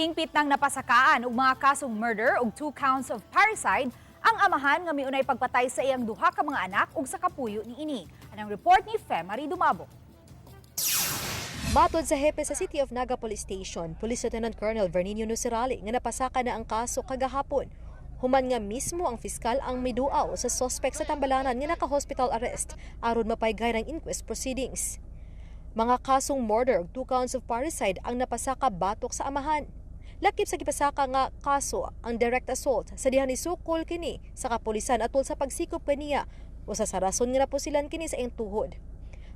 Hingpit nang napasakaan og mga kasong murder ug two counts of parricide ang amahan nga miunay pagpatay sa iyang duha ka mga anak ug sa kapuyo niini. Anang report ni Femary Dumabo. Matod sa hepe sa City of Naga Police Station, Police Lieutenant Colonel Verninio Nucerali, nga napasaka na ang kaso kagahapon. Human nga mismo ang fiskal ang miduaw sa suspect sa Tambalanan nga naka-hospital arrest aron mapaygay ang inquest proceedings. Mga kasong murder ug two counts of parricide ang napasaka batok sa amahan. Lakip sa gipasaka nga kaso ang direct assault sa diha nisukol kini sa kapulisan atol sa pagsikop kaniya, usa sa rason nga napusilan kini sa iyang tuhod.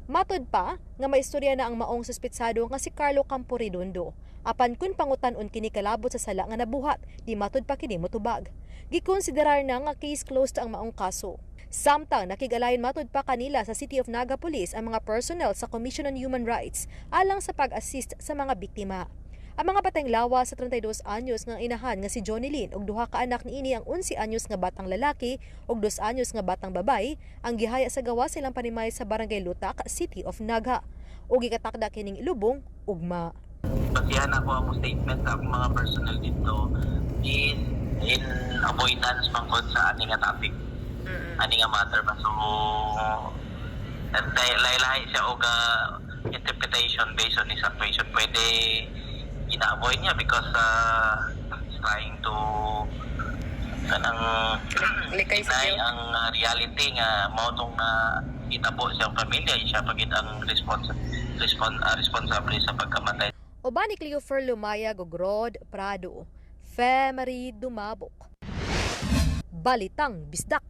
Matod pa nga maistorya na ang maong suspetsado nga si Carlo Camporedondo. Apan kun pangutan-on kini kalabot sa sala nga nabuhat, di matod pa kini motubag. Gikonsiderar na nga case closed ang maong kaso. Samtang nakig-alayon matod pa kanila sa City of Naga Police ang mga personnel sa Commission on Human Rights alang sa pag-assist sa mga biktima. Ang mga patayng lawas sa 32 anyos nga inahan nga si Johnny Lynn ug duha ka anak niini, ang 11 anyos nga batang lalaki ug 2 anyos nga batang babay, ang gihaya sa gawas silang panimay sa Barangay Lutak, City of Naga. Ug gikatakda kining ilubong ugma. Basihan ako ang statement sa akong mga personnel dito is in avoidance man gud sa ani nga topic, ani nga matter ba. So lahi-lahi siya og interpretation based on his situation. Pwede ina-avoid niya because he's trying to kanang Likay sa deny guilt. Ang reality nga mao tong itabo siyang pamilya, siya pa gid ang responsable sa pagkamatay. Uban ni Cleofer Lumayag ug Rod Prado, Femary Dumabok. Balitang Bisdak.